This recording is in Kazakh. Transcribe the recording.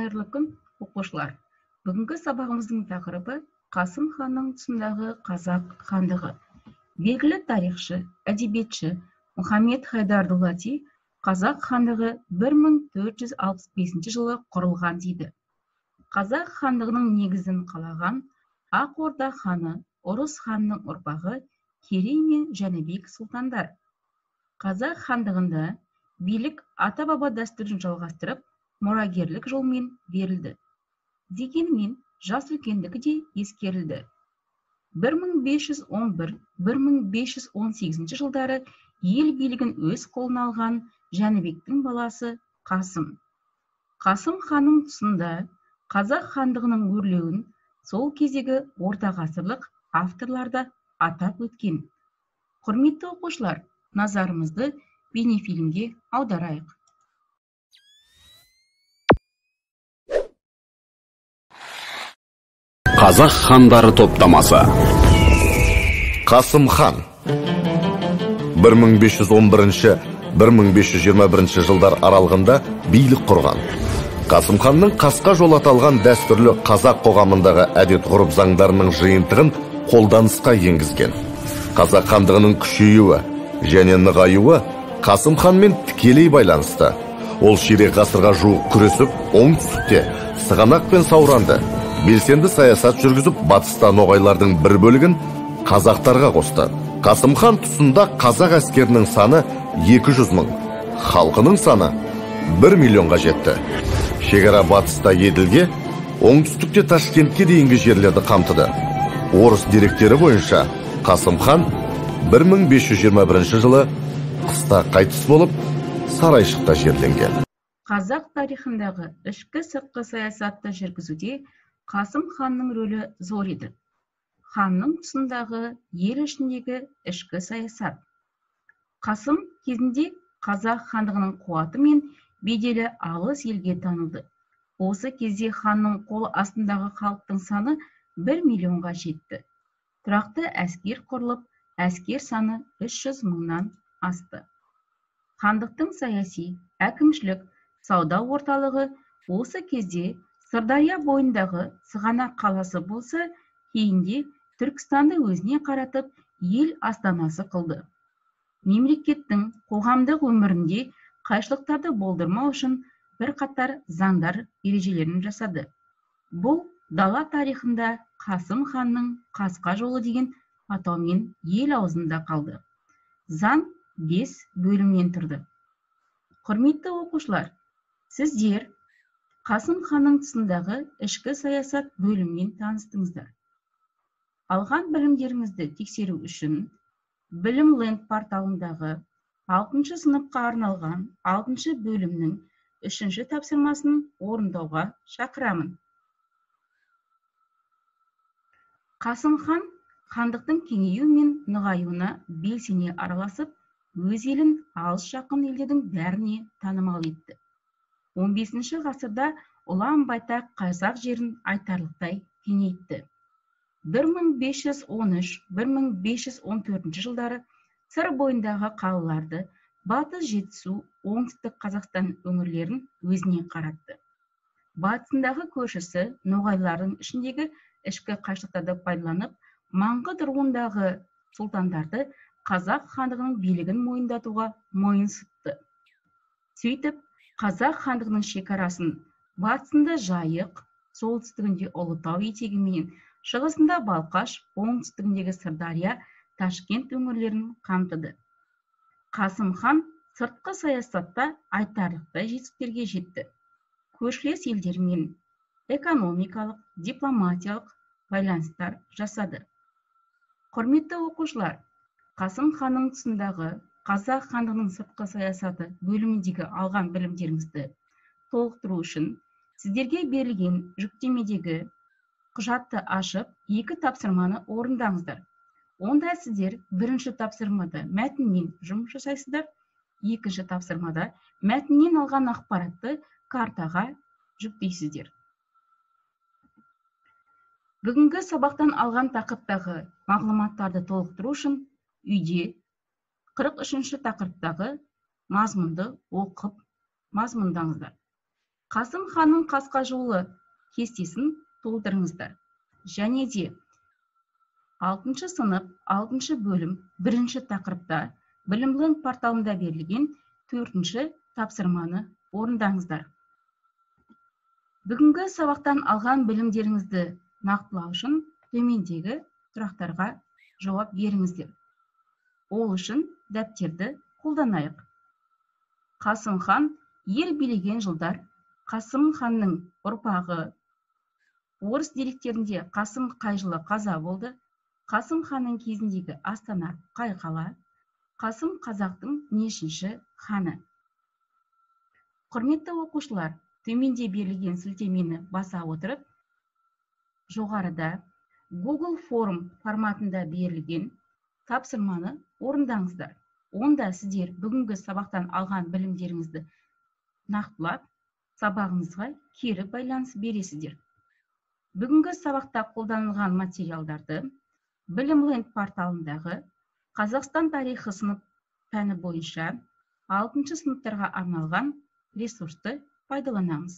Қайырлы күн, оқушылар. Бүгінгі сабағымыздың тақырыбы Қасым ханның тұсындағы қазақ хандығы. Белгілі тарихшы, әдебиетші Мұхаммед Хайдар Дулати қазақ хандығы 1465 жылы құрылған дейді. Қазақ хандығының негізін қалаған Ақ Орда ханы Ұрыс ханның ұрпағы Керей мен Жәнібек сұлтандар. Қазақ хандығында билік ата-баба дәстүрін жалғастырып, мұрагерлік жолмен берілді. Дегенмен жас үлкендігі де ескерілді. 1511-1518 жылдары ел билігін өз қолына алған Жәнібектің баласы Қасым. Қасым ханның тұсында қазақ хандығының өрлеуін сол кездегі ортағасырлық авторлар да атап өткен. Құрметті оқушылар, назарымызды бейнефильмге аударайық. Қазақ хандары топтамасы. Қасым хан 1511-1521 жылдар аралығында билік құрған. Қасым ханның қасқа жол аталған дәстүрлі қазақ қоғамындағы әдет-ғұрып заңдарының жиынтығын қолданысқа енгізген. Қазақ хандығының күшеюі және нығаюы Қасым ханмен тікелей байланысты. Ол ширек ғасырға жуық күресіп, оңтүстікте Сығанақ пен Сауранды белсенді саясат жүргізіп, батыста ноғайлардың бір бөлігін қазақтарға қосты. Қасым хан тұсында қазақ әскерінің саны 200 мың, халқының саны 1 миллионға жетті. Шекара батыста Еділге, оңтүстікте Ташкентке дейінгі жерлерді қамтыды. Орыс деректері бойынша Қасым хан 1521 жылы қыста қайтыс болып, Сарайшықта жерленген. Қазақ тарихындағы ішкі сыртқы саясатты жүргізуде Қасым ханның рөлі зор еді. Ханның тұсындағы ел ішіндегі ішкі саясат. Қасым кезінде қазақ хандығының қуаты мен беделі алыс елге танылды. Осы кезде ханның қол астындағы халықтың саны 1 миллионға жетті. Тұрақты әскер құрылып, әскер саны 300 мыңнан асты. Хандықтың саяси, әкімшілік, сауда орталығы осы кезде Сырдария бойындағы Сығанақ қаласы болса, кейінде Түркістанды өзіне қаратып, ел астанасы қылды. Мемлекеттің қоғамдық өмірінде қайшылықтарды болдырмау үшін бірқатар заңдар ережелерін жасады. Бұл дала тарихында Қасым ханның қасқа жолы деген атаумен ел аузында қалды. Заң 5 бөлімнен тұрды. Құрметті оқушылар, сіздер Қасым ханның тұсындағы ішкі саясат бөлімімен таныстыңыздар. Алған білімдеріңізді тексеру үшін Білімленд порталындағы 6-шы сыныпқа арналған 6-шы бөлімнің 3-ші тапсырмасын орындауға шақырамын. Қасым хан хандықтың кеңеюі мен нығаюына белсене араласып, өз елін алыс жақын елдердің бәріне танымал етті. 15 ғасырда ұлан-байтақ қазақ жерін айтарлықтай кеңейтті. 1513-1514 жылдары Сыр бойындағы қалаларды, Батыс Жетісу, Оңтүстік Қазақстан өңірлерін өзіне қаратты. Батысындағы көршісі ноғайлардың ішіндегі ішкі қайшылықтарды пайдаланып, Маңғыт руындағы сұлтандарды қазақ хандығының билігін мойындатуға мойынсытты. Сөйтіп, қазақ хандығының шекарасын батысында Жайық, солтүстігінде Ұлытау етегіменен, шығысында Балқаш, оңтүстігіндегі Сырдария, Ташкент өңірлерін қамтыды. Қасым хан сыртқы саясатта айтарлықтай жетістіктерге жетті. Көршілес елдермен экономикалық, дипломатиялық байланыстар жасады. Құрметті оқушылар, Қасым ханның тұсындағы қазақ хандығының сыртқы саясаты бөліміндегі алған білімдеріңізді толықтыру үшін сіздерге берілген жүктемедегі құжатты ашып, 2 тапсырманы орындаңыздар. Онда сіздер бірінші тапсырмада мәтінмен жұмыс жасайсыздар, екінші тапсырмада мәтіннен алған ақпаратты картаға жүктейсіздер. Бүгінгі сабақтан алған тақырыптағы мағлұматтарды толықтыру үшін үйде 43-ші тақырыптағы мазмұнды оқып мазмұндаңыздар. Қасым ханның қасқа жолы кестесін толтырыңыздар. Және де 6 сынып, 6 бөлім, 1 тақырыпта Білімленд порталында берілген 4 тапсырманы орындаңыздар. Бүгінгі сабақтан алған білімдеріңізді нақтылау үшін төмендегі сұрақтарға жауап беріңіздер. Ол үшін дәптерді қолданайық. Қасым хан ел билеген жылдар, Қасым ханның ұрпағы, орыс деректерінде Қасым қай жылы қаза болды, Қасым ханның кезіндегі астана қай қала, Қасым қазақтың нешінші ханы. Құрметті оқушылар, төменде берілген сілтемені баса отырып, жоғарыда Google Form форматында берілген тапсырманы орындаңыздар. Онда сіздер бүгінгі сабақтан алған білімдеріңізді нақтылап, сабағымызға кері байланыс бересіздер. Бүгінгі сабақта қолданылған материалдарды Білімленд порталындағы Қазақстан тарихы сынып пәні бойынша 6 сыныптарға арналған ресурсты пайдаланамыз.